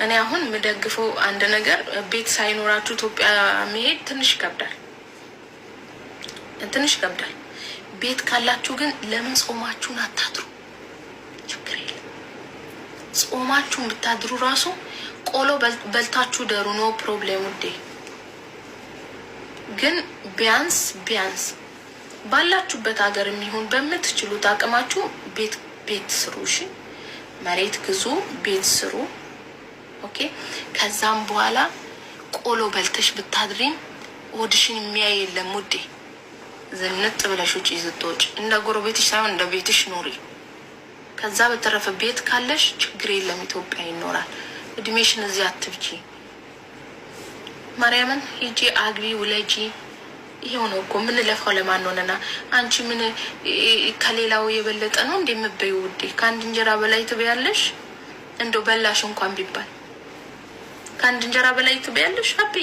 እኔ አሁን የምደግፈው አንድ ነገር፣ ቤት ሳይኖራችሁ ኢትዮጵያ መሄድ ትንሽ ይከብዳል፣ ትንሽ ይከብዳል። ቤት ካላችሁ ግን ለምን ጾማችሁን አታድሩ? ችግር የለም። ጾማችሁን ብታድሩ ራሱ ቆሎ በልታችሁ ደሩ፣ no problem ውዴ። ግን ቢያንስ ቢያንስ ባላችሁበት ሀገር የሚሆን በምትችሉት አቅማችሁ ቤት ስሩ። እሺ፣ መሬት ግዙ፣ ቤት ስሩ። Okay። ከዛም በኋላ ቆሎ በልተሽ ብታድሪም ሆድሽን የሚያይ የለም ውዴ። ዝንጥ ብለሽ ውጪ ስትወጪ እንደ ጎረቤትሽ ሳይሆን እንደ ቤትሽ ኑሪ። ከዛ በተረፈ ቤት ካለሽ ችግር የለም፣ ኢትዮጵያ ይኖራል። እድሜሽን እዚህ አትብጂ። ማርያምን ሂጂ፣ አግቢ፣ ውለጂ። ይሄው ነው እኮ የምንለፋው። ለማን ሆነና አንቺ ምን ከሌላው የበለጠ ነው እንዴ የምትበይው ውዴ? ከአንድ እንጀራ በላይ ትበያለሽ? እንደው በላሽ እንኳን ቢባል ከአንድ እንጀራ በላይ ትበያለሽ? አቤ።